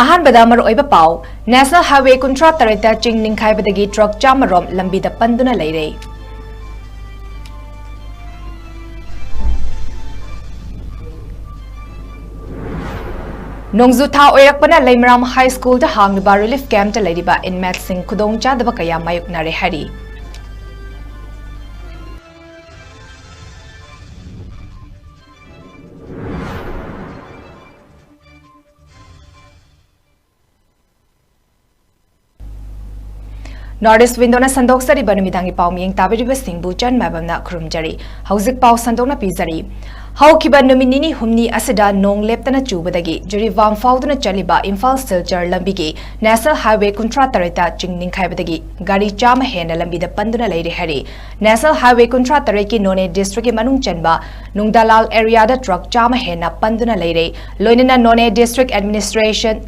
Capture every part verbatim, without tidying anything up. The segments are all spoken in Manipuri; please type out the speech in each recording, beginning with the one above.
ꯑꯍꯥꯟꯕꯗ ꯃꯔꯨꯑꯣꯏꯕ ꯄꯥꯎ, National Highway ꯀꯨꯟꯊ꯭ꯔꯥ ꯇꯔꯦꯠꯇ ꯆꯤꯡ ꯅꯤꯡꯈꯥꯏꯕꯗꯒꯤ ꯇ꯭ꯔꯛ ꯆꯥꯝꯃ ꯔꯣꯝ ꯂꯝꯕꯤꯗ ꯄꯟꯗꯨꯅ ꯂꯩꯔꯦ꯫ ꯅꯣꯡꯖꯨ ꯊꯥ ꯑꯣꯏꯔꯛꯄꯅ ꯂꯩꯃꯔꯥꯝ ꯍꯥꯏ ꯁ꯭ꯀꯨꯜꯗ ꯍꯥꯡꯂꯤꯕ ꯔꯤꯂꯤꯐ ꯀꯦꯝꯞꯇ ꯂꯩꯔꯤꯕ ꯏꯟꯃꯦꯠꯁꯤꯡ ꯈꯨꯗꯣꯡꯆꯥꯗꯕ ꯀꯌꯥ ꯃꯥꯌꯣꯛꯅꯔꯦ ꯍꯥꯏꯔꯤ꯫ North East Window ꯅ ꯁꯟꯗꯣꯛꯆꯔꯤꯕ ꯅꯨꯃꯤꯗꯥꯡꯒꯤ ꯄꯥꯎ ꯃꯤꯌꯦꯡ ꯇꯥꯕꯤꯔꯤꯕꯁꯤꯡꯕꯨ ꯆꯟ ꯃꯥꯏꯕꯝꯅ ꯈꯨꯔꯨꯝꯖꯔꯤ꯫ ꯍꯧꯖꯤꯛ ꯄꯥꯎ ꯁꯟꯗꯣꯛꯅ ꯄꯤꯖꯔꯤ꯫ ꯍꯧꯈꯤꯕ ꯅꯨꯃꯤꯠ ꯅꯤꯅꯤ ꯍꯨꯝꯅꯤ ꯑꯁꯤꯗ ꯅꯣꯡ ꯂꯦꯞꯇꯅ ꯆꯨꯕꯗꯒꯤ ꯖꯤꯔꯤꯕꯥꯝ ꯐꯥꯎꯗꯨꯅ ꯆꯠꯂꯤꯕ ꯏꯝꯐꯥꯜ ꯁꯤꯜꯆꯔ ꯂꯝꯕꯤꯒꯤ National Highway ꯀꯨꯟꯊ꯭ꯔꯥ ꯇꯔꯦꯠꯇ ꯆꯤꯡ ꯅꯤꯡꯈꯥꯏꯕꯗꯒꯤ ꯒꯥꯔꯤ ꯆꯥꯝꯃ ꯍꯦꯟꯅ ꯂꯝꯕꯤꯗ ꯄꯟꯗꯨꯅ ꯂꯩꯔꯦ ꯍꯥꯏꯔꯤ꯫ National Highway ꯀꯨꯟꯊ꯭ꯔꯥ ꯇꯔꯦꯠꯀꯤ ꯅꯣꯅꯦ district ꯀꯤ ꯃꯅꯨꯡ ꯆꯟꯕ ꯅꯨꯡꯗꯥꯂꯥꯜ area ꯗ ꯇ꯭ꯔꯛ ꯆꯥꯝꯃ ꯍꯦꯟꯅ ꯄꯟꯗꯨꯅ ꯂꯩꯔꯦ꯫ ꯂꯣꯏꯅꯅ ꯅꯣꯅꯦ district administration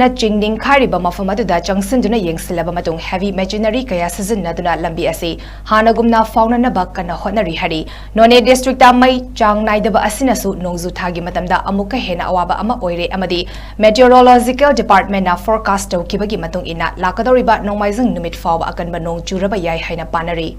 ꯅ ꯆꯤꯡ ꯅꯤꯡꯈꯥꯏꯔꯤꯕ ꯃꯐꯝ ꯑꯗꯨꯗ ꯆꯪꯁꯤꯟꯗꯨꯅ ꯌꯦꯡꯁꯤꯜꯂꯕ ꯃꯇꯨꯡ heavy machinery ꯀꯌꯥ ꯁꯤꯖꯤꯟꯅꯗꯨꯅ ꯂꯝꯕꯤ ꯑꯁꯤ ꯍꯥꯟꯅꯒꯨꯝꯅ ꯐꯥꯎꯅꯅꯕ ꯀꯟꯅ ꯍꯣꯠꯅꯔꯤ ꯍꯥꯏꯔꯤ꯫ ꯅꯣꯅꯦ district ꯇ ꯃꯩ ꯆꯥꯡ ꯅꯥꯏꯗꯕ ꯑꯁꯤꯅꯁꯨ ꯅꯣꯡꯖꯨ ꯊꯥꯒꯤ ꯃꯇꯝꯗ ꯑꯃꯨꯛꯀ ꯍꯦꯟꯅ ꯑꯋꯥꯕ ꯑꯃ ꯑꯣꯏꯔꯦ ꯑꯃꯗꯤ Meteorological Department ꯅ forecast ꯇꯧꯈꯤꯕꯒꯤ ꯃꯇꯨꯡ ꯏꯟꯅ ꯂꯥꯛꯀꯗꯧꯔꯤꯕ ꯅꯣꯡꯃꯥꯏꯖꯤꯡ ꯅꯨꯃꯤꯠ ꯐꯥꯎꯕ ꯑꯀꯟꯕ ꯅꯣꯡ ꯆꯨꯔꯕ ꯌꯥꯏ ꯍꯥꯏꯅ ꯄꯥꯅꯔꯤ꯫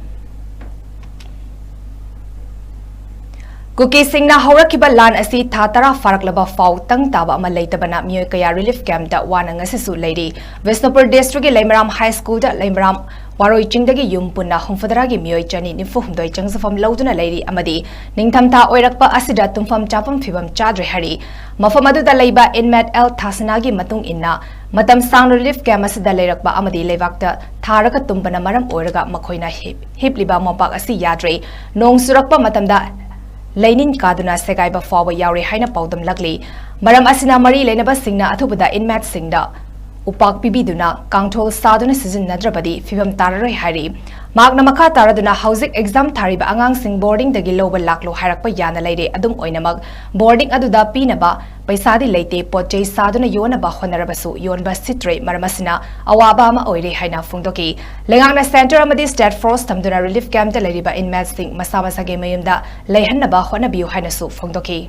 ꯀꯨꯀꯤꯁꯤꯡꯅ ꯍꯧꯔꯛꯈꯤꯕ ꯂꯥꯟ ꯑꯁꯤ ꯊꯥ ꯇꯔꯥ ꯐꯥꯔꯛꯂꯕ ꯐꯥꯎ ꯇꯪ ꯇꯥꯕ ꯑꯃ ꯂꯩꯇꯕꯅ ꯃꯤꯑꯣꯏ ꯀꯌꯥ ꯔꯤꯂꯤꯐ ꯀꯦꯝꯞꯇ ꯋꯥꯅ ꯉꯁꯤꯁꯨ ꯂꯩꯔꯤ꯫ ꯕꯤꯁꯅꯨꯄꯨꯔ district ꯀꯤ ꯂꯩꯃꯔꯥꯝ ꯍꯥꯏ ꯁ꯭ꯀꯨꯜꯗ ꯂꯩꯃꯔꯥꯝ ꯋꯥꯔꯣꯏ ꯆꯤꯡꯗꯒꯤ ꯌꯨꯝ ꯄꯨꯟꯅ ꯍꯨꯝꯐꯨꯇꯔꯥꯒꯤ ꯃꯤꯑꯣꯏ ꯆꯅꯤ ꯅꯤꯐꯨ ꯍꯨꯝꯗꯣꯏ ꯆꯪꯖꯐꯝ ꯂꯧꯗꯨꯅ ꯂꯩꯔꯤ ꯑꯃꯗꯤ ꯅꯤꯡꯊꯝꯊꯥ ꯑꯣꯏꯔꯛꯄ ꯑꯁꯤꯗ ꯇꯨꯝꯐꯝ ꯆꯥꯐꯝ ꯐꯤꯕꯝ ꯆꯥꯗ꯭ꯔꯦ ꯍꯥꯏꯔꯤ꯫ ꯃꯐꯝ ꯑꯗꯨꯗ ꯂꯩꯕ inmate ꯑꯦꯜ ꯊꯥꯁꯅꯥꯒꯤ ꯃꯇꯨꯡ ꯏꯟꯅ, ꯃꯇꯝ ꯁꯥꯡꯅ ꯔꯤꯂꯤꯐ ꯀꯦꯝꯞ ꯑꯁꯤꯗ ꯂꯩꯔꯛꯄ ꯑꯃꯗꯤ ꯂꯩꯕꯥꯛꯇ ꯊꯥꯔꯒ ꯇꯨꯝꯕꯅ ꯃꯔꯝ ꯑꯣꯏꯔꯒ ꯃꯈꯣꯏꯅ ꯍꯤꯞ-, ꯍꯤꯞꯂꯤꯕ ꯃꯣꯝꯄꯥꯛ ꯑꯁꯤ ꯌꯥꯗ꯭ꯔꯦ꯫ ꯅꯣꯡ ꯆꯨꯔꯛꯄ ꯃꯇꯝꯗ ꯂꯩꯅꯤꯟ ꯀꯥꯗꯨꯅ ꯁꯦꯒꯥꯏꯕ ꯐꯥꯎꯕ ꯌꯥꯎꯔꯦ ꯍꯥꯏꯅ ꯄꯥꯎꯗꯝꯂꯛꯂꯤ꯫ ꯃꯔꯝ ꯑꯁꯤꯅ ꯃꯔꯤ ꯂꯩꯅꯕꯁꯤꯡꯅ ꯑꯊꯨꯕꯗ inmate ꯁꯤꯡꯗ ꯎꯄꯥꯛ ꯄꯤꯕꯤꯗꯨꯅ ꯀꯥꯡꯊꯣꯜ ꯁꯥꯗꯨꯅ ꯁꯤꯖꯤꯟꯅꯗ꯭ꯔꯕꯗꯤ ꯐꯤꯕꯝ ꯇꯥꯔꯔꯣꯏ ꯍꯥꯏꯔꯤ꯫ ꯃꯍꯥꯛꯅ ꯃꯈꯥ ꯇꯥꯔꯗꯨꯅ ꯍꯧꯖꯤꯛ exam ꯊꯥꯔꯤꯕ ꯑꯉꯥꯡꯁꯤꯡ boarding ꯗꯒꯤ ꯂꯧꯕ ꯂꯥꯛꯂꯣ ꯍꯥꯏꯔꯛꯄ ꯌꯥꯅ ꯂꯩꯔꯦ꯫ ꯑꯗꯨꯝ ꯑꯣꯏꯅꯃꯛ, boarding ꯑꯗꯨꯗ ꯄꯤꯅꯕ ꯄꯩꯁꯥꯗꯤ ꯂꯩꯇꯦ꯫ ꯄꯣꯠ ꯆꯩ ꯁꯥꯗꯨꯅ ꯌꯣꯟꯅꯕ ꯍꯣꯠꯅꯔꯕꯁꯨ ꯌꯣꯟꯕ ꯁꯤꯠꯇ꯭ꯔꯦ꯫ ꯃꯔꯝ ꯑꯁꯤꯅ ꯑꯋꯥꯕ ꯑꯃ ꯑꯣꯏꯔꯦ ꯍꯥꯏꯅ ꯐꯣꯡꯗꯣꯛꯈꯤ꯫ ꯂꯩꯉꯥꯛꯅ centre ꯑꯃꯗꯤ state force ꯊꯝꯗꯨꯅ ꯔꯤꯂꯤꯐ ꯀꯦꯝꯞꯇ ꯂꯩꯔꯤꯕ inmate ꯁꯤꯡ ꯃꯁꯥ ꯃꯁꯥꯒꯤ ꯃꯌꯨꯝꯗ ꯂꯩꯍꯟꯅꯕ ꯍꯣꯠꯅꯕꯤꯌꯨ ꯍꯥꯏꯅꯁꯨ ꯐꯣꯡꯗꯣꯛꯈꯤ꯫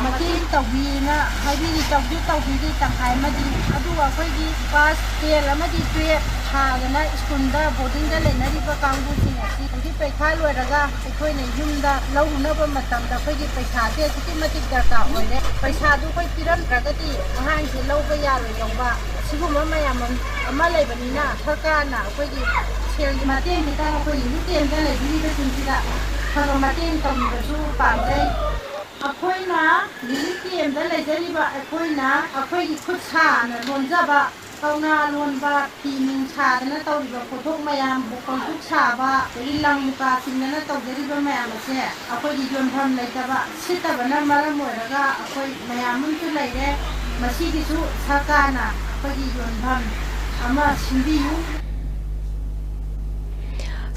ꯃꯇꯦꯡ ꯇꯧꯕꯤꯅ ꯍꯥꯏꯕꯤꯔꯤ, ꯇꯧꯁꯨ ꯇꯧꯕꯤꯔꯤ ꯇꯪꯈꯥꯏ ꯑꯃꯗꯤ꯫ ꯑꯗꯨꯒ ꯑꯩꯈꯣꯏꯒꯤ ꯀ꯭ꯂꯥꯁ ꯇꯦꯟ ꯑꯃꯗꯤ ꯇꯨꯌꯦꯜꯞ ꯊꯥꯗꯅ ꯁ꯭ꯀꯨꯜꯗ ꯕꯣꯔꯗꯤꯡꯗ ꯂꯩꯅꯔꯤꯕ ꯀꯥꯡꯕꯨꯁꯤꯡ ꯑꯁꯤ ꯍꯧꯖꯤꯛ ꯄꯩꯈꯥ ꯂꯣꯏꯔꯒ ꯑꯩꯈꯣꯏꯅ ꯌꯨꯝꯗ ꯂꯧꯔꯨꯅꯕ ꯃꯇꯝꯗ ꯑꯩꯈꯣꯏꯒꯤ ꯄꯩꯁꯥꯁꯦ ꯑꯗꯨꯛꯀꯤ ꯃꯇꯤꯛ ꯗꯔꯀꯥꯔ ꯑꯣꯏꯔꯦ꯫ ꯄꯩꯁꯥꯗꯨ ꯑꯩꯈꯣꯏ ꯄꯤꯔꯝꯗ꯭ꯔꯒꯗꯤ ꯑꯉꯥꯡꯁꯦ ꯂꯧꯕ ꯌꯥꯔꯣꯏꯗꯧꯕ, ꯁꯤꯒꯨꯝꯕ ꯃꯌꯥꯝ ꯑꯃ ꯂꯩꯕꯅꯤꯅ ꯁꯔꯀꯥꯔꯅ ꯑꯩꯈꯣꯏꯒꯤ ꯁꯦꯜꯒꯤ ꯃꯇꯦꯡ ꯈꯤꯇꯪ ꯑꯩꯈꯣꯏ ꯌꯨꯝ ꯇꯦꯟꯗ ꯂꯩꯕꯤꯔꯤꯕꯁꯤꯡꯁꯤꯗ ꯈꯔ ꯃꯇꯦꯡ ꯇꯧꯕꯤꯕꯁꯨ ꯄꯥꯝꯖꯩ꯫ ꯑꯩꯈꯣꯏꯅ ꯔꯤꯂꯤꯐ ꯀꯦꯝꯗ ꯂꯩꯖꯔꯤꯕ ꯑꯩꯈꯣꯏꯅ ꯑꯩꯈꯣꯏꯒꯤ ꯈꯨꯠ ꯁꯥꯅ ꯂꯣꯟꯖꯕ ꯀꯧꯅꯥ ꯂꯣꯟꯕ, ꯐꯤ ꯅꯨꯡ ꯁꯥꯗꯅ ꯇꯧꯔꯤꯕ ꯄꯣꯠꯊꯣꯛ ꯃꯌꯥꯝ, ꯀꯣꯜꯐꯨꯛ ꯁꯥꯕ, ꯑꯗꯒꯤ ꯂꯪ ꯃꯨꯀꯥ ꯆꯤꯡꯗꯅ ꯇꯧꯖꯔꯤꯕ ꯃꯌꯥꯝ ꯑꯁꯦ ꯑꯩꯈꯣꯏꯒꯤ ꯌꯣꯟꯐꯝ ꯂꯩꯇꯕ, ꯁꯤꯠꯇꯕꯅ ꯃꯔꯝ ꯑꯣꯏꯔꯒ ꯑꯩꯈꯣꯏ ꯃꯌꯥꯝ ꯑꯃꯁꯨ ꯂꯩꯔꯦ꯫ ꯃꯁꯤꯒꯤꯁꯨ ꯁꯔꯀꯥꯔꯅ ꯑꯩꯈꯣꯏꯒꯤ ꯌꯣꯟꯐꯝ ꯑꯃ ꯁꯤꯟꯕꯤꯌꯨ꯫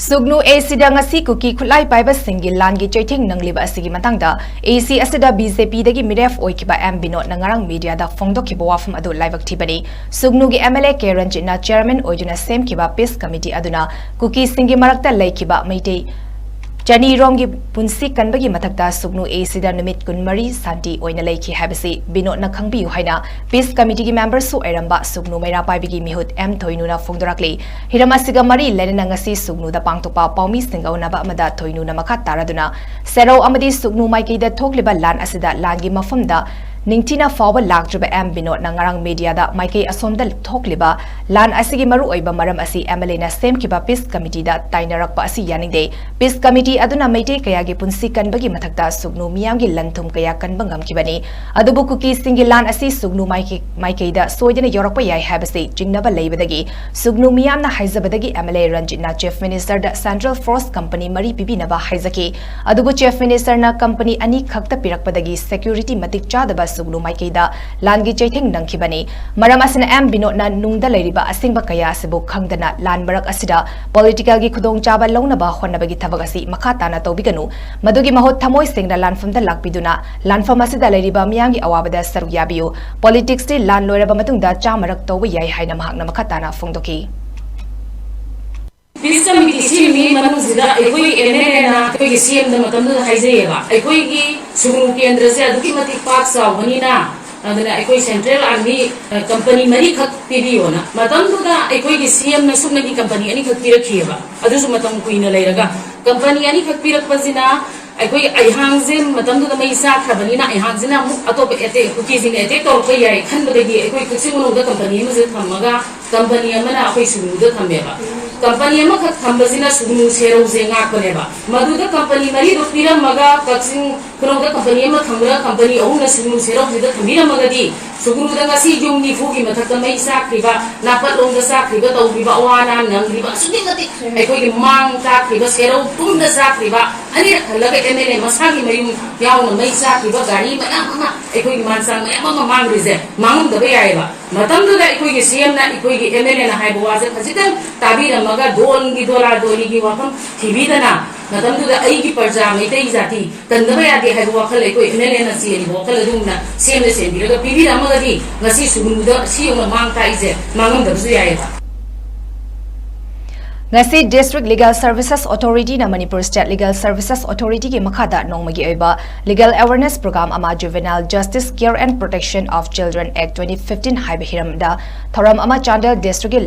ꯁꯨꯒꯅꯨ ꯑꯦꯁꯤꯗ ꯉꯁꯤ ꯀꯨꯀꯤ ꯈꯨꯠꯂꯥꯏ ꯄꯥꯏꯕꯁꯤꯡꯒꯤ ꯂꯥꯟꯒꯤ ꯆꯩꯊꯦꯡ ꯅꯪꯂꯤꯕ ꯑꯁꯤꯒꯤ ꯃꯇꯥꯡꯗ ꯑꯦꯁꯤ ꯑꯁꯤꯗ ꯕꯤꯖꯦꯄꯤꯗꯒꯤ ꯃꯤꯔꯦꯞ ꯑꯣꯏꯈꯤꯕ ꯑꯦꯝ ꯕꯤꯅꯣꯗꯅ ꯉꯔꯥꯡ ꯃꯤꯗꯤꯌꯥꯗ ꯐꯣꯡꯗꯣꯛꯈꯤꯕ ꯋꯥꯐꯝ ꯑꯗꯨ ꯂꯥꯏꯕꯛ ꯊꯤꯕꯅꯤ꯫ ꯁꯨꯒꯅꯨꯒꯤ ꯑꯦꯝ ꯑꯦꯜ ꯑꯦ ꯀꯦ ꯔꯟꯖꯤꯠꯅ ꯆꯦꯌꯔꯃꯦꯟ ꯑꯣꯏꯗꯨꯅ ꯁꯦꯝꯈꯤꯕ ꯄꯤꯁ ꯀꯃꯤꯇꯤ ꯑꯗꯨꯅ ꯀꯨꯀꯤꯁꯤꯡꯒꯤ ꯃꯔꯛꯇ ꯂꯩꯈꯤꯕ ꯃꯩꯇꯩ ꯆꯅꯤꯔꯣꯝꯒꯤ ꯄꯨꯟꯁꯤ ꯀꯟꯕꯒꯤ ꯃꯊꯛꯇ ꯁꯨꯒꯅꯨ ꯑꯦꯁꯤꯗ ꯅꯨꯃꯤꯠ ꯀꯨꯟꯃꯔꯤ ꯁꯥꯟꯇꯤ ꯑꯣꯏꯅ ꯂꯩꯈꯤ ꯍꯥꯏꯕꯁꯤ ꯕꯤꯅꯣꯗꯅ ꯈꯪꯕꯤꯌꯨ ꯍꯥꯏꯅ ꯄꯤꯁ ꯀꯃꯤꯇꯤꯒꯤ ꯃꯦꯝꯕꯔꯁꯨ ꯑꯣꯏꯔꯝꯕ ꯁꯨꯒꯅꯨ ꯃꯩꯔꯥ ꯄꯥꯏꯕꯤꯒꯤ ꯃꯤꯍꯨꯠ ꯑꯦꯝ ꯊꯣꯏꯅꯨꯅ ꯐꯣꯡꯗꯣꯔꯛꯂꯤ꯫ ꯍꯤꯔꯝ ꯑꯁꯤꯒ ꯃꯔꯤ ꯂꯩꯅꯅ ꯉꯁꯤ ꯁꯨꯒꯅꯨꯗ ꯄꯥꯡꯊꯣꯛꯄ ꯄꯥꯎꯃꯤꯁꯤꯡꯒ ꯎꯅꯕ ꯑꯃꯗ ꯊꯣꯏꯅꯨꯅ ꯃꯈꯥ ꯇꯥꯔꯗꯨꯅ ꯁꯦꯔꯧ ꯑꯃꯗꯤ ꯁꯨꯒꯅꯨ ꯃꯥꯏꯀꯩꯗ ꯊꯣꯛꯂꯤꯕ ꯂꯥꯟ ꯑꯁꯤꯗ ꯂꯥꯟꯒꯤ ꯃꯐꯝꯗ ꯅꯤꯡꯊꯤꯅ ꯐꯥꯎꯕ ꯂꯥꯛꯇ꯭ꯔꯤꯕ ꯑꯦꯝ ꯕꯤꯅꯣꯗꯅ ꯉꯔꯥꯡ ꯃꯤꯗꯤꯌꯥꯗ ꯃꯥꯏꯀꯩ ꯑꯁꯣꯝꯗ ꯊꯣꯛꯂꯤꯕ ꯂꯥꯟ ꯑꯁꯤꯒꯤ ꯃꯔꯨꯑꯣꯏꯕ ꯃꯔꯝ ꯑꯁꯤ ꯑꯦꯝ ꯑꯦꯜ ꯑꯦꯅ ꯁꯦꯝꯈꯤꯕ ꯄꯤꯁ ꯀꯃꯤꯇꯤꯗ ꯇꯥꯏꯅꯔꯛꯄ ꯑꯁꯤ ꯌꯥꯅꯤꯡꯗꯦ꯫ ꯄꯤꯁ ꯀꯃꯤꯇꯤ ꯑꯗꯨꯅ ꯃꯩꯇꯩ ꯀꯌꯥꯒꯤ ꯄꯨꯟꯁꯤ ꯀꯟꯕꯒꯤ ꯃꯊꯛꯇ ꯁꯨꯒꯅꯨ ꯃꯤꯌꯥꯝꯒꯤ ꯂꯟ ꯊꯨꯝ ꯀꯌꯥ ꯀꯟꯕ ꯉꯝꯈꯤꯕꯅꯤ꯫ ꯑꯗꯨꯕꯨ ꯀꯨꯀꯤꯁꯤꯡꯒꯤ ꯂꯥꯟ ꯑꯁꯤ ꯁꯨꯒꯅꯨ ꯃꯥꯏꯀꯩ-, ꯃꯥꯏꯀꯩꯗ ꯁꯣꯏꯗꯅ ꯌꯧꯔꯛꯄ ꯌꯥꯏ ꯍꯥꯏꯕꯁꯤ ꯆꯤꯡꯅꯕ ꯂꯩꯕꯗꯒꯤ ꯁꯨꯒꯅꯨ ꯃꯤꯌꯥꯝꯅ ꯍꯥꯏꯖꯕꯗꯒꯤ ꯑꯦꯝ ꯑꯦꯜ ꯑꯦ ꯔꯟꯖꯤꯠꯅ ꯆꯤꯐ ꯃꯤꯅꯤꯁꯇꯔꯗ ꯁꯦꯟꯇ꯭ꯔꯦꯜ ꯐꯣꯔꯁ ꯀꯝꯄꯅꯤ ꯃꯔꯤ ꯄꯤꯕꯤꯅꯕ ꯍꯥꯏꯖꯈꯤ꯫ ꯑꯗꯨꯕꯨ ꯆꯤꯐ ꯃꯤꯅꯤꯁꯇꯔꯅ ꯀꯝꯄꯅꯤ ꯑꯅꯤ ꯈꯛꯇ ꯄꯤꯔꯛꯄꯗꯒꯤ ꯁꯦꯀ꯭ꯌꯨꯔꯤꯇꯤ ꯃꯇꯤꯛ ꯆꯥꯗꯕ ꯁꯨꯒꯅꯨ ꯃꯥꯏꯀꯩꯗ ꯂꯥꯟꯒꯤ ꯆꯩꯊꯦꯡ ꯅꯪꯈꯤꯕꯅꯤ꯫ ꯃꯔꯝ ꯑꯁꯤꯅ ꯑꯦꯝ ꯕꯤꯅꯣꯗꯅ ꯅꯨꯡꯗ ꯂꯩꯔꯤꯕ ꯑꯁꯦꯡꯕ ꯀꯌꯥ ꯑꯁꯤꯕꯨ ꯈꯪꯗꯅ ꯂꯥꯟ ꯃꯔꯛ ꯑꯁꯤꯗ ꯄꯣꯂꯤꯇꯤꯀꯦꯜꯒꯤ ꯈꯨꯗꯣꯡꯆꯥꯕ ꯂꯧꯅꯕ ꯍꯣꯠꯅꯕꯒꯤ ꯊꯕꯛ ꯑꯁꯤ ꯃꯈꯥ ꯇꯥꯅ ꯇꯧꯕꯤꯒꯅꯨ꯫ ꯃꯗꯨꯒꯤ ꯃꯍꯨꯠ ꯊꯃꯣꯏ ꯁꯦꯡꯅ ꯂꯥꯟꯐꯝꯗ ꯂꯥꯛꯄꯤꯗꯨꯅ ꯂꯥꯟꯐꯝ ꯑꯁꯤꯗ ꯂꯩꯔꯤꯕ ꯃꯤꯌꯥꯝꯒꯤ ꯑꯋꯥꯕꯗ ꯁꯔꯨꯛ ꯌꯥꯕꯤꯌꯨ꯫ ꯄꯣꯂꯤꯇꯤꯛꯁꯇꯤ ꯂꯥꯟ ꯂꯣꯏꯔꯕ ꯃꯇꯨꯡꯗ ꯆꯥꯃꯔꯛ ꯇꯧꯕ ꯌꯥꯏ ꯍꯥꯏꯅ ꯃꯍꯥꯛꯅ ꯃꯈꯥ ꯇꯥꯅ ꯐꯣꯡꯗꯣꯛꯈꯤ꯫ ꯄꯤꯁ ꯀꯃꯤꯇꯤ ꯁꯤꯒꯤ ꯃꯅꯨꯡꯁꯤꯗ ꯑꯩꯈꯣꯏꯒꯤ ꯑꯦꯝ ꯑꯦꯜ ꯑꯦꯅ ꯑꯩꯈꯣꯏꯒꯤ ꯁꯤ ꯑꯦꯝꯗ ꯃꯇꯝꯗꯨꯗ ꯍꯥꯏꯖꯩꯌꯦꯕ, ꯑꯩꯈꯣꯏꯒꯤ ꯁꯨꯒꯅꯨ ꯀꯦꯟꯗ꯭ꯔꯁꯦ ꯑꯗꯨꯛꯀꯤ ꯃꯇꯤꯛ ꯄꯥꯛ ꯆꯥꯎꯕꯅꯤꯅ, ꯑꯗꯨꯅ ꯑꯩꯈꯣꯏ ꯁꯦꯟꯇ꯭ꯔꯦꯜ ꯑꯥꯔꯃꯤ ꯀꯝꯄꯅꯤ ꯃꯔꯤꯈꯛ ꯄꯤꯕꯤꯌꯣꯅ꯫ ꯃꯇꯝꯗꯨꯗ ꯑꯩꯈꯣꯏꯒꯤ ꯁꯤ ꯑꯦꯝꯅ ꯁꯨꯞꯅꯒꯤ ꯀꯝꯄꯅꯤ ꯑꯅꯤꯈꯛ ꯄꯤꯔꯛꯈꯤꯑꯕ꯫ ꯑꯗꯨꯁꯨ ꯃꯇꯝ ꯀꯨꯏꯅ ꯂꯩꯔꯒ ꯀꯝꯄꯅꯤ ꯑꯅꯤꯈꯛ ꯄꯤꯔꯛꯄꯁꯤꯅ ꯑꯩꯈꯣꯏ ꯑꯩꯍꯥꯡꯁꯦ ꯃꯇꯝꯗꯨꯗ ꯃꯩ ꯆꯥꯛꯈ꯭ꯔꯕꯅꯤꯅ, ꯑꯩꯍꯥꯡꯁꯤꯅ ꯑꯃꯨꯛ ꯑꯇꯣꯞꯄ ꯑꯦꯇꯦꯛ, ꯀꯨꯀꯤꯁꯤꯡꯅ ꯑꯦꯇꯦꯛ ꯇꯧꯔꯛꯄ ꯌꯥꯏ ꯈꯟꯕꯗꯒꯤ ꯑꯩꯈꯣꯏ ꯀꯛꯆꯤꯡ ꯃꯅꯨꯡꯗ ꯀꯝꯄꯅꯤ ꯑꯃꯁꯦ ꯊꯝꯃꯒ ꯀꯝꯄꯅꯤ ꯑꯃꯅ ꯑꯩꯈꯣꯏ ꯁꯨꯒꯅꯨꯗ ꯊꯝꯃꯦꯕ꯫ ꯀꯝꯄꯅꯤ ꯑꯃꯈꯛ ꯊꯝꯕꯁꯤꯅ ꯁꯨꯒꯅꯨ ꯁꯦꯔꯧꯁꯦ ꯉꯥꯛꯄꯅꯦꯕ꯫ ꯃꯗꯨꯗ ꯀꯝꯄꯅꯤ ꯃꯔꯤꯗꯣ ꯄꯤꯔꯝꯃꯒ ꯀꯛꯆꯤꯡ ꯈꯨꯅꯧꯗ ꯀꯝꯄꯅꯤ ꯑꯃ ꯊꯝꯃꯒ ꯀꯝꯄꯅꯤ ꯑꯍꯨꯝꯅ ꯁꯨꯒꯅꯨ ꯁꯦꯔꯧꯁꯤꯗ ꯊꯝꯕꯤꯔꯝꯃꯒꯗꯤ ꯁꯨꯒꯅꯨꯗ ꯉꯁꯤ ꯌꯨꯝ ꯅꯤꯐꯨꯒꯤ ꯃꯊꯛꯇ ꯃꯩ ꯆꯥꯛꯈ꯭ꯔꯤꯕ, ꯅꯥꯄꯠꯂꯣꯝꯗ ꯆꯥꯛꯈ꯭ꯔꯤꯕ, ꯇꯧꯈ꯭ꯔꯤꯕ ꯑꯋꯥ ꯑꯅꯥ ꯅꯪꯂꯤꯕ ꯑꯁꯨꯛꯀꯤ ꯃꯇꯤꯛ ꯑꯩꯈꯣꯏꯒꯤ ꯃꯥꯡ ꯇꯥꯛꯈ꯭ꯔꯤꯕ, ꯁꯦꯔꯧ ꯄꯨꯝꯅ ꯆꯥꯛꯈ꯭ꯔꯤꯕ, ꯑꯅꯤꯔꯛ ꯍꯜꯂꯒ ꯑꯦꯝ ꯑꯦꯜ ꯑꯦ ꯃꯁꯥꯒꯤ ꯃꯌꯨꯝ ꯌꯥꯎꯅ ꯃꯩ ꯆꯥꯛꯈꯤꯕ, ꯒꯥꯔꯤ ꯃꯌꯥꯝ ꯑꯃ, ꯑꯩꯈꯣꯏꯒꯤ ꯃꯥꯟꯁꯥꯡ ꯃꯌꯥꯝ ꯑꯃ ꯃꯥꯡꯈ꯭ꯔꯤꯁꯦ ꯃꯥꯡꯉꯝꯗꯕ ꯌꯥꯏꯑꯕ꯫ ꯃꯇꯝꯗꯨꯗ ꯑꯩꯈꯣꯏꯒꯤ ꯁꯤ ꯑꯦꯝꯅ ꯑꯩꯈꯣꯏꯒꯤ ꯑꯦꯝ ꯑꯦꯜ ꯑꯦꯅ ꯍꯥꯏꯕ ꯋꯥꯁꯦ ꯈꯖꯤꯛꯇꯪ ꯇꯥꯕꯤꯔꯝꯃꯒ ꯗꯣꯟꯒꯤ ꯗꯣꯂꯥ ꯗꯣꯂꯤꯒꯤ ꯋꯥꯐꯝ ꯊꯤꯕꯤꯗꯅ ꯃꯇꯝꯗꯨꯗ ꯑꯩꯒꯤ ꯄ꯭ꯔꯖꯥ ꯃꯩꯇꯩ ꯖꯥꯇꯤ ꯀꯟꯗꯕ ꯌꯥꯗꯦ ꯍꯥꯏꯕ ꯋꯥꯈꯜ, ꯑꯩꯈꯣꯏ ꯑꯦꯝ ꯑꯦꯜ ꯑꯦꯅ ꯆꯦꯜꯂꯤꯕ ꯋꯥꯈꯜ ꯑꯗꯨꯒꯨꯝꯅ ꯁꯦꯝꯅ ꯁꯦꯝꯕꯤꯔꯒ ꯄꯤꯕꯤꯔꯝꯃꯒꯗꯤ ꯉꯁꯤ ꯁꯨꯒꯅꯨꯗ ꯁꯤ ꯌꯧꯅ ꯃꯥꯡ ꯇꯥꯛꯏꯁꯦ ꯃꯥꯡꯉꯝꯗꯕꯁꯨ ꯌꯥꯏꯑꯕ꯫ ꯉꯁꯤ District Legal Services Authority ꯅ Manipur State Legal Services Authority ꯒꯤ ꯃꯈꯥꯗ ꯅꯣꯡꯃꯒꯤ ꯑꯣꯏꯕ Legal Awareness Program ꯑꯃ Juvenile Justice Care and Protection of Children Act twenty fifteen ꯍꯥꯏꯕ ꯍꯤꯔꯝꯗ ꯊꯧꯔꯝ ꯑꯃ ꯆꯥꯟꯗꯦꯜ District ꯀꯤ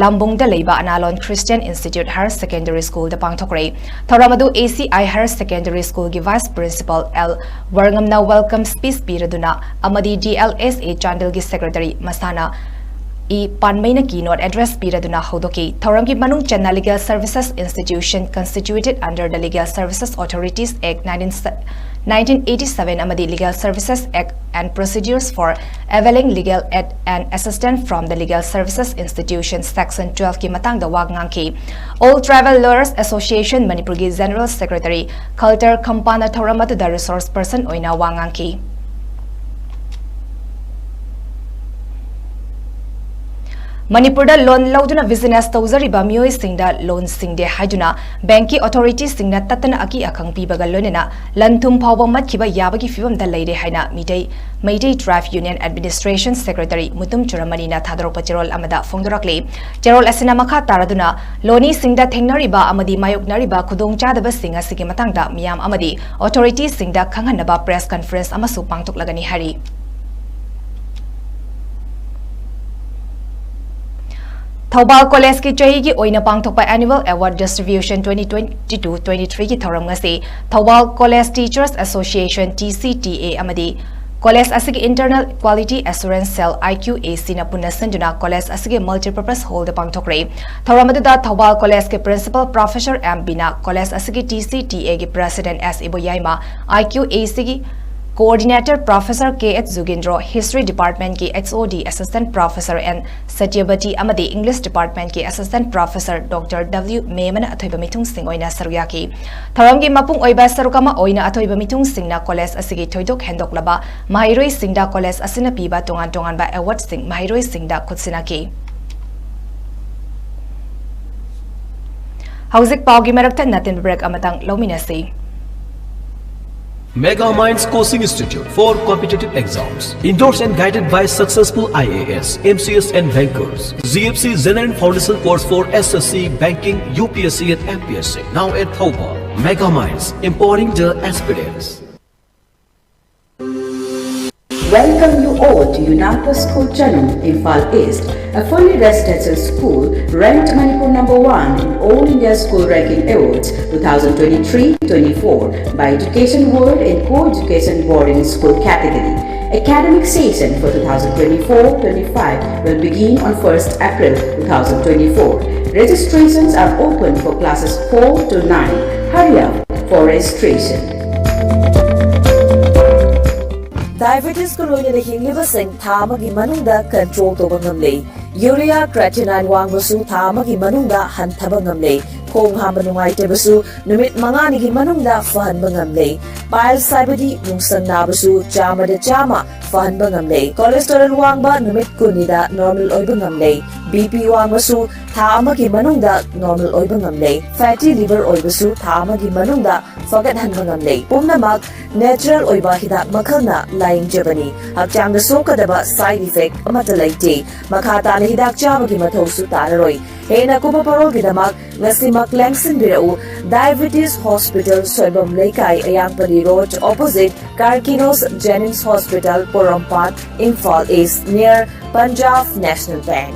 ꯂꯥꯝꯕꯨꯡꯗ ꯂꯩꯕ ꯑꯅꯥꯂꯣꯟ Christian Institute Higher Secondary School ꯗ ꯄꯥꯡꯊꯣꯛꯈ꯭ꯔꯦ꯫ ꯊꯧꯔꯝ ꯑꯗꯨ A C I Higher Secondary School ꯒꯤ Vice Principal L ꯋꯥꯔꯉꯝꯅ welcome speech ꯄꯤꯔꯗꯨꯅ ꯑꯃꯗꯤ D L S A ꯆꯥꯟꯗꯦꯜꯒꯤ Secretary ꯃꯁꯥꯅ ꯏ ꯄꯥꯟꯃꯩꯅ keynote address ꯄꯤꯔꯗꯨꯅ ꯍꯧꯗꯣꯛꯈꯤ꯫ ꯊꯧꯔꯝꯒꯤ ꯃꯅꯨꯡ ꯆꯟꯅ Legal Services Institution constituted under the Legal Services Authorities Act nineteen, nineteen eighty-seven ꯑꯃꯗꯤ Legal Services Act and Procedures for Availing Legal Aid and Assistance from the Legal Services Institution Section twelve ꯀꯤ ꯃꯇꯥꯡꯗ ꯋꯥ ꯉꯥꯡꯈꯤ꯫ All Tribal Lawyers Association ꯃꯅꯤꯄꯨꯔꯒꯤ General Secretary ꯈꯜꯇꯔ ꯈꯝꯄꯥꯅ ꯊꯧꯔꯝ ꯑꯗꯨꯗ resource person ꯑꯣꯏꯅ ꯋꯥ ꯉꯥꯡꯈꯤ꯫ ꯃꯅꯤꯄꯨꯔꯗ ꯂꯣꯟ ꯂꯧꯗꯨꯅ ꯕꯤꯖꯤꯅꯦꯁ ꯇꯧꯖꯔꯤꯕ ꯃꯤꯑꯣꯏꯁꯤꯡꯗ ꯂꯣꯟ ꯁꯤꯡꯗꯦ ꯍꯥꯏꯗꯨꯅ ꯕꯦꯡꯛꯀꯤ ꯑꯣꯊꯣꯔꯤꯇꯤꯁꯤꯡꯅ ꯇꯠꯇꯅ ꯑꯀꯤ ꯑꯈꯪ ꯄꯤꯕꯒ ꯂꯣꯏꯅꯅ ꯂꯟ ꯊꯨꯝ ꯐꯥꯎꯕ ꯃꯠꯈꯤꯕ ꯌꯥꯕꯒꯤ ꯐꯤꯕꯝꯗ ꯂꯩꯔꯦ ꯍꯥꯏꯅ ꯃꯤꯇꯩ ꯃꯩꯇꯩ ꯇ꯭ꯔꯥꯏꯕ ꯌꯨꯅꯤꯌꯟ ꯑꯦꯗꯃꯤꯅꯤꯁꯇ꯭ꯔꯦꯁꯟ ꯁꯦꯀ꯭ꯔꯦꯇꯔꯤ ꯃꯨꯇꯨꯝ ꯆꯨꯔꯥꯃꯅꯤꯅ ꯊꯥꯗꯣꯔꯛꯄ ꯆꯦꯔꯣꯜ ꯑꯃꯗ ꯐꯣꯡꯗꯣꯔꯛꯂꯤ꯫ ꯆꯦꯔꯣꯜ ꯑꯁꯤꯅ ꯃꯈꯥ ꯇꯥꯔꯗꯨꯅ ꯂꯣꯅꯤꯁꯤꯡꯗ ꯊꯦꯡꯅꯔꯤꯕ ꯑꯃꯗꯤ ꯃꯥꯌꯣꯛꯅꯔꯤꯕ ꯈꯨꯗꯣꯡꯆꯥꯗꯕꯁꯤꯡ ꯑꯁꯤꯒꯤ ꯃꯇꯥꯡꯗ ꯃꯤꯌꯥꯝ ꯑꯃꯗꯤ ꯑꯣꯊꯣꯔꯤꯇꯤꯁꯤꯡꯗ ꯈꯪꯍꯟꯅꯕ ꯄ꯭ꯔꯦꯁ ꯀꯟꯐꯔꯦꯟꯁ ꯑꯃꯁꯨ ꯄꯥꯡꯊꯣꯛꯂꯒꯅꯤ ꯍꯥꯏꯔꯤ꯫ ꯊꯧꯕꯥꯜ ꯀꯣꯂꯦꯖꯀꯤ ꯆꯍꯤꯒꯤ ꯑꯣꯏꯅ ꯄꯥꯡꯊꯣꯛꯄ Annual Award Distribution twenty twenty-two twenty-three ꯒꯤ ꯊꯧꯔꯝ ꯉꯁꯤ Thoubal college Teachers Association, T C T A, ꯑꯃꯗꯤ ꯀꯣꯂꯦꯖ ꯑꯁꯤꯒꯤ Internal Quality Assurance Cell, I Q A C, ꯅ ꯄꯨꯟꯅ ꯁꯤꯟꯗꯨꯅ ꯀꯣꯂꯦꯖ ꯑꯁꯤꯒꯤ Multipurpose Hall ꯗ ꯄꯥꯡꯊꯣꯛꯈ꯭ꯔꯦ꯫ ꯊꯧꯔꯝ ꯑꯗꯨꯗ ꯊꯧꯕꯥꯜ ꯀꯣꯂꯦꯖꯀꯤ Principal Professor M ꯕꯤꯅꯥ, ꯀꯣꯂꯦꯖ ꯑꯁꯤꯒꯤ T C T A ꯒꯤ President S Iboyaima, I Q A C ꯒꯤ Coordinator Professor K H ꯖꯨꯒꯦꯟꯗ꯭ꯔꯣ, History Department ꯀꯤ H O D Assistant Professor N ꯁꯇ꯭ꯌꯕꯇꯤ ꯑꯃꯗꯤ English Department ꯀꯤ Assistant Professor Doctor W ꯃꯦꯃꯟ ꯑꯊꯣꯏꯕ ꯃꯤꯊꯨꯡꯁꯤꯡ ꯑꯣꯏꯅ ꯁꯔꯨꯛ ꯌꯥꯈꯤ꯫ ꯊꯧꯔꯝꯒꯤ ꯃꯄꯨꯡ ꯑꯣꯏꯕ ꯁꯔꯨꯛ ꯑꯃ ꯑꯣꯏꯅ ꯑꯊꯣꯏꯕ ꯃꯤꯊꯨꯡꯁꯤꯡꯅ ꯀꯣꯂꯦꯖ ꯑꯁꯤꯒꯤ ꯊꯣꯏꯗꯣꯛ ꯍꯦꯟꯗꯣꯛꯂꯕ ꯃꯍꯩꯔꯣꯏꯁꯤꯡꯗ ꯀꯣꯂꯦꯖ ꯑꯁꯤꯅ ꯄꯤꯕ ꯇꯣꯉꯥꯟ ꯇꯣꯉꯥꯟꯕ ꯑꯦꯋꯥꯔꯗꯁꯤꯡ ꯃꯍꯩꯔꯣꯏꯁꯤꯡꯗ ꯈꯨꯠꯁꯤꯟꯅꯈꯤ꯫ ꯍꯧꯖꯤꯛ ꯄꯥꯎꯒꯤ ꯃꯔꯛꯇ ꯅꯇꯤꯟ ꯕ꯭ꯔꯦꯛ ꯑꯃꯇꯪ ꯂꯧꯃꯤꯟꯅꯁꯤ꯫ Mega Minds Coaching Institute for competitive exams, endorsed and guided by successful I A S, M C S and bankers. G F C General Foundation Course for S S C, Banking, U P S C and M P S C. Now at Thoubal. Mega Minds, empowering the aspirants. Welcome you all to Unapa School Channel, Imphal East, a fully residential school ranked Manipur number one in All India School Ranking Awards two thousand twenty-three twenty-four by Education World in Co-Education Boarding School category. Academic session for two thousand twenty-four twenty-five will begin on first April two thousand twenty-four. Registrations are open for classes four to nine. Hurry up for registration. Diabetes ꯀ ꯂꯣꯏꯅꯅ ꯍꯤꯡꯂꯤꯕꯁꯤꯡ ꯊꯥ ꯑꯃꯒꯤ ꯃꯅꯨꯡꯗ control ꯇꯧꯕ ꯉꯝꯂꯦ꯫ Urea creatinine ꯋꯥꯡꯕꯁꯨ ꯊꯥ ꯑꯃꯒꯤ ꯃꯅꯨꯡꯗ ꯍꯟꯊꯕ ꯉꯝꯂꯦ꯫ ꯈꯣꯡ ꯍꯥꯝꯕ ꯅꯨꯡꯉꯥꯏꯇꯕꯁꯨ ꯅꯨꯃꯤꯠ ꯃꯉꯥꯅꯤꯒꯤ ꯃꯅꯨꯡꯗ ꯐꯍꯟꯕ ꯉꯝꯂꯦ꯫ Piles ꯍꯥꯏꯕꯗꯤ ꯅꯨꯡꯁꯪ ꯅꯥꯕꯁꯨ ꯆꯥꯝꯃꯗ ꯆꯥꯝꯃ ꯐꯍꯟꯕ ꯉꯝꯂꯦ꯫ Cholesterol ꯋꯥꯡꯕ ꯅꯨꯃꯤꯠ ꯀꯨꯟꯅꯤꯗ normal ꯑꯣꯏꯕ ꯉꯝꯂꯦ꯫ BP ꯋꯥꯡꯕꯁꯨ ꯊꯥ ꯑꯃꯒꯤ ꯃꯅꯨꯡꯗ normal ꯑꯣꯏꯕ ꯉꯝꯂꯦ꯫ Fatty liver ꯑꯣꯏꯕꯁꯨ ꯊꯥ ꯑꯃꯒꯤ ꯃꯅꯨꯡꯗ ꯐꯒꯠꯍꯟꯕ ꯉꯝꯂꯦ꯫ ꯄꯨꯝꯅꯃꯛ natural ꯑꯣꯏꯕ ꯍꯤꯗꯥꯛ ꯃꯈꯜꯅ ꯂꯥꯌꯦꯡꯖꯕꯅꯤ꯫ ꯍꯛꯆꯥꯡꯗ ꯁꯣꯛꯀꯗꯕ side effect ꯑꯃꯠꯇ ꯂꯩꯇꯦ꯫ ꯃꯈꯥ ꯇꯥꯅ ꯍꯤꯗꯥꯛ ꯆꯥꯕꯒꯤ ꯃꯊꯧꯁꯨ ꯇꯥꯔꯔꯣꯏ꯫ ꯍꯦꯟꯅ ꯀꯨꯞꯄ ꯄꯔꯣꯜꯒꯤꯗꯃꯛ ꯉꯁꯤꯃꯛ ꯂꯦꯡꯁꯤꯟꯕꯤꯔꯛꯎ꯫ Diabetes Hospital, ꯁꯣꯏꯕꯝ ꯂꯩꯀꯥꯏ, ꯑꯌꯥꯡꯄꯜꯂꯤ Road, opposite Karkinos Jennings Hospital, Porompat, Imphal East, near Punjab National Bank.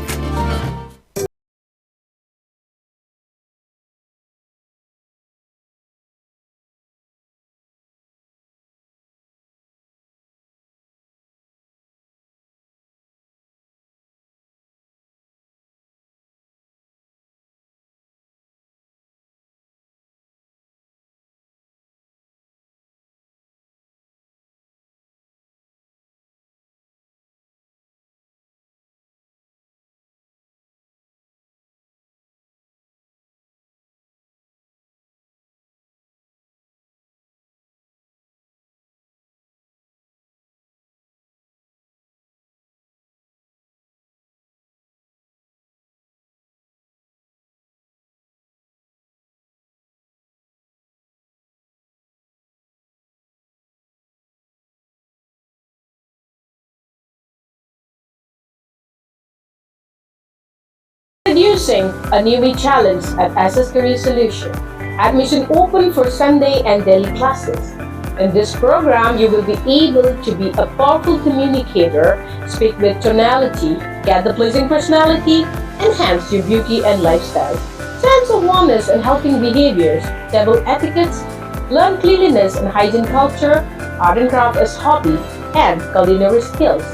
Introducing a newly challenge at S S Career Solution. Admission open for Sunday and daily classes. In this program, you will be able to be a powerful communicator, speak with tonality, get the pleasing personality, enhance your beauty and lifestyle. Sense of wellness and helping behaviors, table etiquettes, learn cleanliness and hygiene culture, art and craft as hobby, and culinary skills.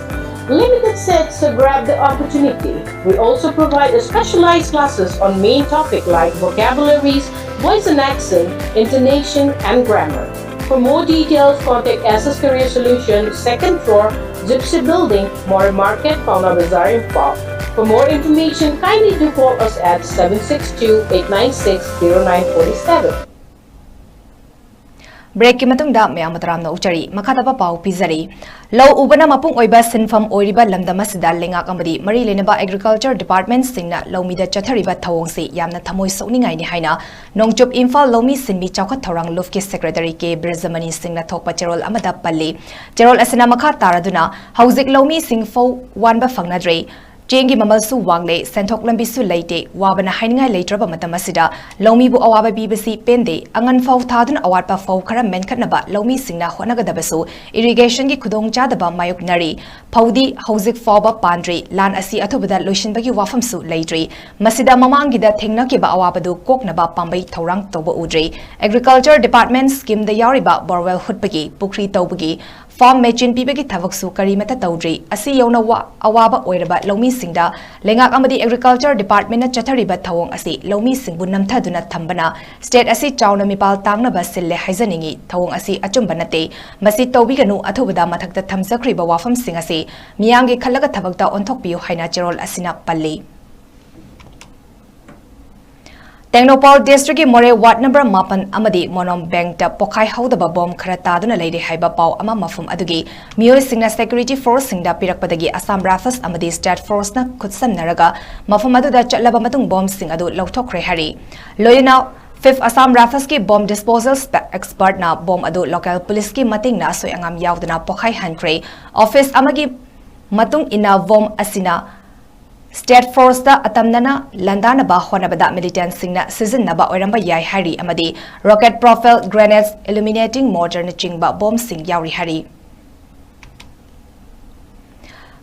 Limited seats, so grab the opportunity. We also provide a specialized classes on main topic like vocabularies, voice and accent, intonation, and grammar. For more details, contact S S Career Solution, second floor, Gypsy Building, Mori Market, Paona Bazaar, Imphal. For more information, kindly do call us at seven six two, eight nine six, zero nine forty seven. Breakꯀꯤ ꯃꯇꯨꯡꯗ ꯃꯌꯥꯝ ꯇꯔꯥꯝꯅ ꯎꯆꯔꯤ꯫ ꯃꯈꯥ ꯇꯥꯕ ꯄꯥꯎ ꯄꯤꯖꯔꯤ꯫ ꯂꯧ ꯎꯕꯅ ꯃꯄꯨꯡ ꯑꯣꯏꯕ ꯁꯤꯟꯐꯝ ꯑꯣꯏꯔꯤꯕ ꯂꯝꯗꯝ ꯑꯁꯤꯗ ꯂꯩꯉꯥꯛ ꯑꯃꯗꯤ ꯃꯔꯤ ꯂꯩꯅꯕ agriculture departmentꯁꯤꯡꯅ ꯂꯧꯃꯤꯗ ꯆꯠꯊꯔꯤꯕ ꯊꯧꯑꯣꯡꯁꯤ ꯌꯥꯝꯅ ꯊꯃꯣꯏ ꯁꯣꯛꯅꯤꯡꯉꯥꯏꯅꯤ ꯍꯥꯏꯅ ꯅꯣꯡꯆꯨꯞ ꯏꯝꯐꯥꯜ ꯂꯧꯃꯤ ꯁꯤꯟꯃꯤ ꯆꯥꯎꯈꯠ ꯊꯧꯔꯥꯡ ꯂꯨꯞꯀꯤ secretary ꯀꯦ ꯕ꯭ꯔꯖꯃꯅꯤ ꯁꯤꯡꯅ ꯊꯣꯛꯄ ꯆꯦꯔꯣꯜ ꯑꯃꯗ ꯄꯜꯂꯤ꯫ ꯆꯦꯔꯣꯜ ꯑꯁꯤꯅ ꯃꯈꯥ ꯇꯥꯔꯗꯨꯅ ꯍꯧꯖꯤꯛ ꯂꯧꯃꯤꯁꯤꯡ ꯐꯧ ꯋꯥꯟꯕ ꯐꯪꯅꯗ꯭ꯔꯦ꯫ ꯆꯦꯡꯒꯤ ꯃꯃꯜꯁꯨ ꯋꯥꯡꯂꯦ, ꯁꯦꯟꯊꯣꯛ ꯂꯝꯕꯤꯁꯨ ꯂꯩꯇꯦ, ꯋꯥꯕꯅ ꯍꯥꯏꯅꯤꯡꯉꯥꯏ ꯂꯩꯇ꯭ꯔꯕ ꯃꯇꯝ ꯑꯁꯤꯗ ꯂꯧꯃꯤꯕꯨ ꯑꯋꯥꯕ ꯄꯤꯕꯁꯤ ꯄꯦꯟꯗꯦ꯫ ꯑꯉꯟ ꯐꯧ ꯊꯥꯗꯨꯅ ꯑꯋꯥꯠꯄ ꯐꯧ ꯈꯔ ꯃꯦꯟꯈꯠꯅꯕ ꯂꯧꯃꯤꯁꯤꯡꯅ ꯍꯣꯠꯅꯒꯗꯕꯁꯨ irrigationꯒꯤ ꯈꯨꯗꯣꯡꯆꯥꯗꯕ ꯃꯥꯌꯣꯛꯅꯔꯤ꯫ ꯐꯧꯗꯤ ꯍꯧꯖꯤꯛ ꯐꯥꯎꯕ ꯄꯥꯟꯗ꯭ꯔꯤ꯫ ꯂꯥꯟ ꯑꯁꯤ ꯑꯊꯨꯕꯗ ꯂꯣꯏꯁꯤꯟꯕꯒꯤ ꯋꯥꯐꯝꯁꯨ ꯂꯩꯇ꯭ꯔꯤ꯫ ꯃꯁꯤꯗ ꯃꯃꯥꯡꯒꯤꯗ ꯊꯦꯡꯅꯈꯤꯕ ꯑꯋꯥꯕꯗꯨ ꯀꯣꯛꯅꯕ ꯄꯥꯝꯕꯩ ꯊꯧꯔꯥꯡ ꯇꯧꯕ ꯎꯗ꯭ꯔꯤ꯫ Agriculture department schemeꯗ ꯌꯥꯎꯔꯤꯕ borewell ꯍꯨꯠꯄꯒꯤ, ꯄꯨꯈ꯭ꯔꯤ ꯇꯧꯕꯒꯤ, farm machine ꯄꯤꯕꯒꯤ ꯊꯕꯛꯁꯨ ꯀꯔꯤꯃꯠꯇ ꯇꯧꯗ꯭ꯔꯤ꯫ ꯑꯁꯤ ꯌꯧꯅ ꯋꯥ-, ꯑꯋꯥꯕ ꯑꯣꯏꯔꯕ ꯂꯧꯃꯤꯁꯤꯡꯗ ꯂꯩꯉꯥꯛ ꯑꯃꯗꯤ agriculture departmentꯅ ꯆꯠꯊꯔꯤꯕ ꯊꯧꯑꯣꯡ ꯑꯁꯤ ꯂꯧꯃꯤꯁꯤꯡꯕꯨ ꯅꯝꯊꯗꯨꯅ ꯊꯝꯕꯅ state ꯑꯁꯤ ꯆꯥꯎꯅ ꯃꯤꯄꯥꯜ ꯇꯥꯡꯅꯕ ꯁꯤꯜꯂꯦ ꯍꯥꯏꯖꯅꯤꯡꯏ꯫ ꯊꯧꯑꯣꯡ ꯑꯁꯤ ꯑꯆꯨꯝꯕ ꯅꯠꯇꯦ꯫ ꯃꯁꯤ ꯇꯧꯕꯤꯒꯅꯨ꯫ ꯑꯊꯨꯕꯗ ꯃꯊꯛꯇ ꯊꯝꯖꯈ꯭ꯔꯤꯕ ꯋꯥꯐꯝꯁꯤꯡ ꯑꯁꯤ ꯃꯤꯌꯥꯝꯒꯤ ꯈꯜꯂꯒ ꯊꯕꯛꯇ ꯑꯣꯟꯊꯣꯛꯄꯤꯌꯨ ꯍꯥꯏꯅ ꯆꯦꯔꯣꯜ ꯑꯁꯤꯅ ꯄꯜꯂꯤ꯫ ꯇꯦꯡꯅꯧꯄꯥꯜ districtꯀꯤ ꯃꯣꯔꯦ ward number ꯃꯥꯄꯟ ꯑꯃꯗꯤ ꯃꯣꯅꯣꯝ ꯕꯦꯡꯛꯇ ꯄꯣꯈꯥꯏ ꯍꯧꯗꯕ ꯕꯣꯝ ꯈꯔ ꯇꯥꯗꯨꯅ ꯂꯩꯔꯦ ꯍꯥꯏꯕ ꯄꯥꯎ ꯑꯃ ꯃꯐꯝ ꯑꯗꯨꯒꯤ ꯃꯤꯑꯣꯏꯁꯤꯡꯅ security forceꯁꯤꯡꯗ ꯄꯤꯔꯛꯄꯗꯒꯤ Assam Rifles ꯑꯃꯗꯤ State Forceꯅ ꯈꯨꯠꯁꯝꯅꯔꯒ ꯃꯐꯝ ꯑꯗꯨꯗ ꯆꯠꯂꯕ ꯃꯇꯨꯡ ꯕꯣꯝꯁꯤꯡ ꯑꯗꯨ ꯂꯧꯊꯣꯛꯈ꯭ꯔꯦ ꯍꯥꯏꯔꯤ꯫ ꯂꯣꯏꯅꯅ Fifth Assam Riflesꯀꯤ bomb disposal spe-, expertꯅ ꯕꯣꯝ ꯑꯗꯨ local policeꯀꯤ ꯃꯇꯦꯡꯅ ꯑꯁꯣꯏ ꯑꯉꯥꯝ ꯌꯥꯎꯗꯅ ꯄꯣꯈꯥꯏꯍꯟꯈ꯭ꯔꯦ꯫ Office ꯑꯃꯒꯤ ꯃꯇꯨꯡ ꯏꯟꯅ ꯕꯣꯝ ꯑꯁꯤꯅ State Forceꯇ ꯑꯇꯝꯅꯅ ꯂꯥꯟꯗꯥꯅꯕ ꯍꯣꯠꯅꯕꯗ militantꯁꯤꯡꯅ ꯁꯤꯖꯤꯟꯅꯕ ꯑꯣꯏꯔꯝꯕ ꯌꯥꯏ ꯍꯥꯏꯔꯤ ꯑꯃꯗꯤ rocket propelled grenades, illuminating mortarꯅꯆꯤꯡꯕ ꯕꯣꯝꯁꯤꯡ ꯌꯥꯎꯔꯤ ꯍꯥꯏꯔꯤ꯫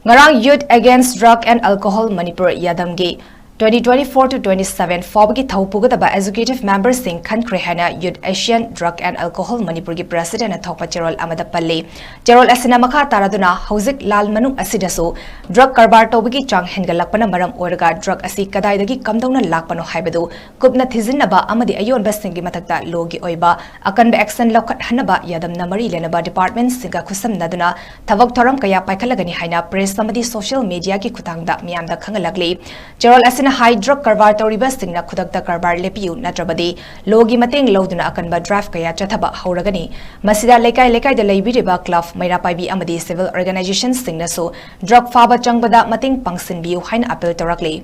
ꯉꯔꯥꯡ Youth Against Drug and Alcohol Manipur ꯌꯥꯗꯝꯒꯤ twenty twenty-four to twenty-seven ꯐꯥꯎꯕꯒꯤ ꯊꯧ ꯄꯨꯒꯗꯕ executive memberꯁꯤꯡ ꯈꯟꯈ꯭ꯔꯦ ꯍꯥꯏꯅ Youth Asian Drug and Alcohol Manipurꯒꯤ presidentꯅ ꯊꯣꯛꯄ ꯆꯦꯔꯣꯜ ꯑꯃꯗ ꯄꯜꯂꯤ꯫ ꯆꯦꯔꯣꯜ ꯑꯁꯤꯅ ꯃꯈꯥ ꯇꯥꯔꯗꯨꯅ ꯍꯧꯖꯤꯛ ꯂꯥꯟ ꯃꯅꯨꯡ ꯑꯁꯤꯗꯁꯨ drug ꯀꯔꯕꯥꯔ ꯇꯧꯕꯒꯤ ꯆꯥꯡ ꯍꯦꯟꯒꯠꯂꯛꯄꯅ ꯃꯔꯝ ꯑꯣꯏꯔꯒ drug ꯑꯁꯤ ꯀꯗꯥꯏꯗꯒꯤ ꯀꯝꯗꯧꯅ ꯂꯥꯛꯄꯅꯣ ꯍꯥꯏꯕꯗꯨ ꯀꯨꯞꯅ ꯊꯤꯖꯤꯟꯅꯕ ꯑꯃꯗꯤ ꯑꯌꯣꯟꯕꯁꯤꯡꯒꯤ ꯃꯊꯛꯇ lawꯒꯤ ꯑꯣꯏꯕ ꯑꯀꯟꯕ action ꯂꯧꯈꯠꯍꯟꯅꯕ ꯌꯥꯗꯝꯅ ꯃꯔꯤ ꯂꯩꯅꯕ departmentꯁꯤꯡꯒ ꯈꯨꯠꯁꯝꯅꯗꯨꯅ ꯊꯕꯛ ꯊꯧꯔꯝ ꯀꯌꯥ ꯄꯥꯏꯈꯠꯂꯒꯅꯤ ꯍꯥꯏꯅ press ꯑꯃꯗꯤ social mediaꯒꯤ ꯈꯨꯠꯊꯥꯡꯗ ꯃꯤꯌꯥꯝꯗ ꯈꯪꯍꯜꯂꯛꯂꯤ꯫ ꯆꯦꯔꯣꯜ ꯑꯁꯤꯅ ꯍꯥꯏ, ꯗ꯭ꯔꯒ ꯀꯔꯕꯥꯔ ꯇꯧꯔꯤꯕꯁꯤꯡꯅ ꯈꯨꯗꯛꯇ ꯀꯔꯕꯥꯔ ꯂꯦꯞꯄꯤꯌꯨ, ꯅꯠꯇ꯭ꯔꯕꯗꯤ ꯂꯣꯒꯤ ꯃꯇꯦꯡ ꯂꯧꯗꯨꯅ ꯑꯀꯟꯕ ꯗ꯭ꯔꯥꯏꯚ ꯀꯌꯥ ꯆꯠꯊꯕ ꯍꯧꯔꯒꯅꯤ꯫ ꯃꯁꯤꯗ ꯂꯩꯀꯥꯏ ꯂꯩꯀꯥꯏꯗ ꯂꯩꯕꯤꯔꯤꯕ ꯀ꯭ꯂꯕ, ꯃꯩꯔꯥ ꯄꯥꯏꯕꯤ ꯑꯃꯗꯤ ꯁꯤꯚꯤꯜ ꯑꯣꯔꯒꯅꯥꯏꯖꯦꯁꯟꯁꯤꯡꯅꯁꯨ ꯗ꯭ꯔꯒ ꯐꯥꯕ ꯆꯪꯕꯗ ꯃꯇꯦꯡ ꯄꯥꯡꯁꯤꯟꯕꯤꯌꯨ ꯍꯥꯏꯅ ꯑꯥꯄꯤꯜ ꯇꯧꯔꯛꯂꯤ꯫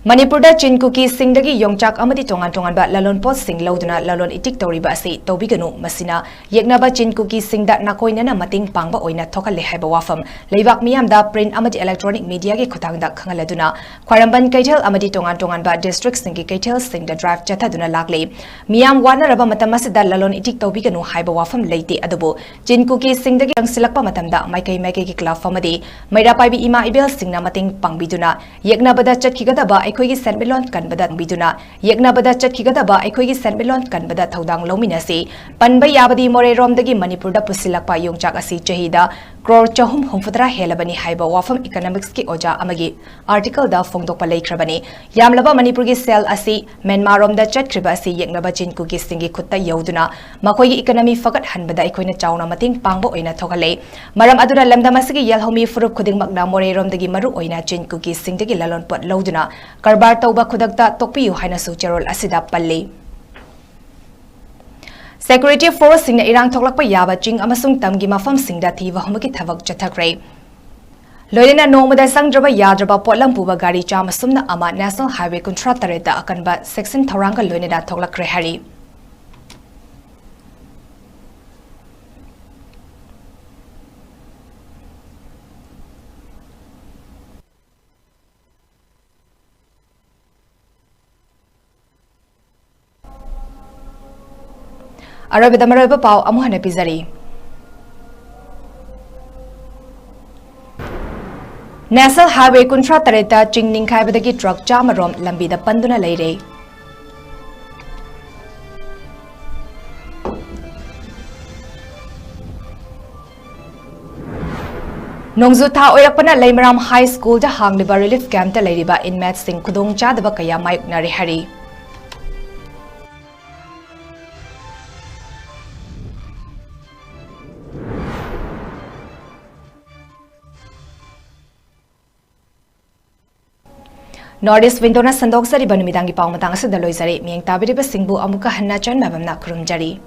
ꯃꯅꯤꯄꯨꯔꯗ ꯆꯤꯟ ꯀꯨꯀꯤꯁꯤꯡꯗꯒꯤ ꯌꯣꯡꯆꯥꯛ ꯑꯃꯗꯤ ꯇꯣꯉꯥꯟ ꯇꯣꯉꯥꯟꯕ ꯂꯂꯣꯟꯄꯣꯠꯁꯤꯡ ꯂꯧꯗꯨꯅ ꯂꯂꯣꯟ ꯏꯇꯤꯛ ꯇꯧꯔꯤꯕ ꯑꯁꯤ ꯇꯧꯕꯤꯒꯅꯨ, ꯃꯁꯤꯅ ꯌꯦꯛꯅꯕ ꯆꯤꯟ ꯀꯨꯀꯤꯁꯤꯡꯗ ꯅꯥꯀꯣꯏꯅꯅ ꯃꯇꯦꯡ ꯄꯥꯡꯕ ꯑꯣꯏꯅ ꯊꯣꯛꯍꯜꯂꯦ ꯍꯥꯏꯕ ꯋꯥꯐꯝ ꯂꯩꯕꯥꯛ ꯃꯤꯌꯥꯝꯗ ꯄ꯭ꯔꯤꯟꯠ ꯑꯃꯗꯤ ꯏꯂꯦꯛꯇ꯭ꯔꯣꯅꯤꯛ ꯃꯤꯗꯤꯌꯥꯒꯤ ꯈꯨꯠꯊꯥꯡꯗ ꯈꯪꯍꯜꯂꯗꯨꯅ ꯈ꯭ꯋꯥꯏꯔꯝꯕꯟ ꯀꯩꯊꯦꯜ ꯑꯃꯗꯤ ꯇꯣꯉꯥꯟ ꯇꯣꯉꯥꯟꯕ ꯗꯤꯁꯇ꯭ꯔꯤꯛꯁꯤꯡꯒꯤ ꯀꯩꯊꯦꯜꯁꯤꯡꯗ ꯗ꯭ꯔꯥꯏꯚ ꯆꯠꯊꯗꯨꯅ ꯂꯥꯛꯂꯤ꯫ ꯃꯤꯌꯥꯝ ꯋꯥꯅꯔꯕ ꯃꯇꯝ ꯑꯁꯤꯗ ꯂꯂꯣꯟ ꯏꯇꯤꯛ ꯇꯧꯕꯤꯒꯅꯨ ꯍꯥꯏꯕ ꯋꯥꯐꯝ ꯂꯩꯇꯦ, ꯑꯗꯨꯕꯨ ꯆꯤꯟ ꯀꯨꯀꯤꯁꯤꯡꯗꯒꯤ ꯆꯪꯁꯤꯜꯂꯛꯄ ꯃꯇꯝꯗ ꯃꯥꯏꯀꯩ ꯃꯥꯏꯀꯩꯒꯤ ꯀ꯭ꯂꯕ ꯑꯃꯗꯤ ꯃꯩꯔꯥ ꯄꯥꯏꯕꯤ ꯏꯃꯥ ꯏꯕꯦꯜꯁꯤꯡꯅ ꯃꯇꯦꯡ ꯄꯥꯡꯕꯤꯗꯨꯅ ꯌꯦꯛꯅꯕꯗ ꯆꯠꯈꯤꯒꯗꯕ ꯑꯩꯈꯣꯏꯒꯤ ꯁꯦꯟꯃꯤꯠꯂꯣꯟ ꯀꯟꯕꯗ ꯄꯥꯡꯕꯤꯗꯨꯅ, ꯌꯦꯛꯅꯕꯗ ꯆꯠꯈꯤꯒꯗꯕ ꯑꯩꯈꯣꯏꯒꯤ ꯁꯦꯟꯃꯤꯠꯂꯣꯟ ꯀꯟꯕꯗ ꯊꯧꯗꯥꯡ ꯂꯧꯃꯤꯟꯅꯁꯤ꯫ ꯄꯟꯕ ꯌꯥꯕꯗꯤ, ꯃꯣꯔꯦꯔꯣꯝꯗꯒꯤ ꯃꯅꯤꯄꯨꯔꯗ ꯄꯨꯁꯤꯜꯂꯛꯄ ꯌꯣꯡꯆꯥꯛ ꯑꯁꯤ ꯆꯍꯤꯗ ꯀ꯭ꯔꯣꯔ ꯆꯍꯨꯝ ꯍꯨꯝꯐꯨꯇꯔꯥ ꯍꯦꯜꯂꯕꯅꯤ ꯍꯥꯏꯕ ꯋꯥꯐꯝ ꯏꯀꯅꯣꯃꯤꯛꯁꯀꯤ ꯑꯣꯖꯥ ꯑꯃꯒꯤ ꯑꯥꯔꯇꯤꯀꯜꯗ ꯐꯣꯡꯗꯣꯛꯄ ꯂꯩꯈ꯭ꯔꯕꯅꯤ꯫ ꯌꯥꯝꯂꯕ ꯃꯅꯤꯄꯨꯔꯒꯤ ꯁꯦꯜ ꯑꯁꯤ ꯃ꯭ꯌꯥꯟꯃꯥꯔꯔꯣꯝꯗ ꯆꯠꯈ꯭ꯔꯤꯕ ꯑꯁꯤ ꯌꯦꯛꯅꯕ ꯆꯤꯟ ꯀꯨꯀꯤꯁꯤꯡꯒꯤ ꯈꯨꯠꯇ ꯌꯧꯗꯨꯅ ꯃꯈꯣꯏꯒꯤ ꯏꯀꯅꯣꯃꯤ ꯐꯒꯠꯍꯟꯕꯗ ꯑꯩꯈꯣꯏꯅ ꯆꯥꯎꯅ ꯃꯇꯦꯡ ꯄꯥꯡꯕ ꯑꯣꯏꯅ ꯊꯣꯛꯍꯜꯂꯦ꯫ ꯃꯔꯝ ꯑꯗꯨꯅ ꯂꯝꯗꯝ ꯑꯁꯤꯒꯤ ꯌꯦꯜꯍꯧꯃꯤ ꯐꯨꯔꯨꯞ ꯈꯨꯗꯤꯡꯃꯛꯅ ꯃꯣꯔꯦꯔꯣꯝꯗꯒꯤ ꯃꯔꯨ ꯑꯣꯏꯅ ꯆꯤꯟ ꯀꯨꯀꯤꯁꯤꯡꯗꯒꯤ ꯂꯂꯣꯟꯄꯣꯠ ꯂꯧꯗꯨꯅ ꯀꯔꯕꯥꯔ ꯇꯧꯕ ꯈꯨꯗꯛꯇ ꯇꯣꯛꯄꯤꯌꯨ ꯍꯥꯏꯅꯁꯨ ꯆꯦꯔꯣꯜ ꯑꯁꯤꯗ ꯄꯜꯂꯤ꯫ ꯁꯦꯀ꯭ꯌꯨꯔꯤꯇꯤ ꯐꯣꯔꯁꯁꯤꯡꯅ ꯏꯔꯥꯡ ꯊꯣꯛꯂꯛꯄ ꯌꯥꯕ ꯆꯤꯡ ꯑꯃꯁꯨꯡ ꯇꯝꯒꯤ ꯃꯐꯝꯁꯤꯡꯗ ꯊꯤꯕ ꯍꯨꯝꯕꯒꯤ ꯊꯕꯛ ꯆꯠꯊꯈ꯭ꯔꯦ꯫ ꯂꯣꯏꯅꯅ ꯅꯣꯡꯃꯗ ꯆꯪꯗ꯭ꯔꯕ ꯌꯥꯗ꯭ꯔꯕ ꯄꯣꯠꯂꯝ ꯄꯨꯕ ꯒꯥꯔꯤ ꯆꯥꯝꯃ ꯁꯨꯞꯅ ꯑꯃ ꯅꯦꯁꯅꯦꯜ ꯍꯥꯏꯋꯦ ꯀꯨꯟꯊ꯭ꯔꯥ ꯇꯔꯦꯠꯇ ꯑꯀꯟꯕ ꯆꯦꯛꯁꯤꯟ ꯊꯧꯔꯥꯡꯒ ꯂꯣꯏꯅꯅ ꯊꯣꯛꯂꯛꯈ꯭ꯔꯦ ꯍꯥꯏꯔꯤ꯫ ꯑꯔꯣꯏꯕꯗ ꯃꯔꯨꯑꯣꯏꯕ ꯄꯥꯎ ꯑꯃꯨꯛ ꯍꯟꯅ ꯄꯤꯖꯔꯤ꯫ ꯅꯦꯁꯅꯦꯜ ꯍꯥꯏꯋꯦ ꯀꯨꯟꯊ꯭ꯔꯥ ꯇꯔꯦꯠꯇ ꯆꯤꯡ ꯅꯤꯡꯈꯥꯏꯕꯗꯒꯤ ꯇ꯭ꯔꯛ ꯆꯥꯝꯃ ꯔꯣꯝ ꯂꯝꯕꯤꯗ ꯄꯟꯗꯨꯅ ꯂꯩꯔꯦ꯫ ꯅꯣꯡꯖꯨ ꯊꯥ ꯑꯣꯏꯔꯛꯄꯅ ꯂꯩꯃꯔꯥꯝ ꯍꯥꯏ ꯁ꯭ꯀꯨꯜꯗ ꯍꯥꯡꯂꯤꯕ ꯔꯤꯂꯤꯐ ꯀꯦꯝꯞꯇ ꯂꯩꯔꯤꯕ ꯏꯟꯃꯦꯠꯁꯤꯡ ꯈꯨꯗꯣꯡ ꯆꯥꯗꯕ ꯀꯌꯥ ꯃꯥꯌꯣꯛꯅꯔꯦ ꯍꯥꯏꯔꯤ꯫ North East Window ꯅ ꯁꯟꯗꯣꯛꯆꯔꯤꯕ ꯅꯨꯃꯤꯗꯥꯡꯒꯤ ꯄꯥꯎ ꯃꯇꯥꯡ ꯑꯁꯤꯗ ꯂꯣꯏꯖꯔꯦ꯫ ꯃꯤꯠꯌꯦꯡ ꯇꯥꯕꯤꯔꯤꯕꯁꯤꯡꯕꯨ ꯑꯃꯨꯛꯀ ꯍꯟꯅ ꯆꯟꯃꯕꯝꯅ ꯈꯨꯔꯨꯝꯖꯔꯤ꯫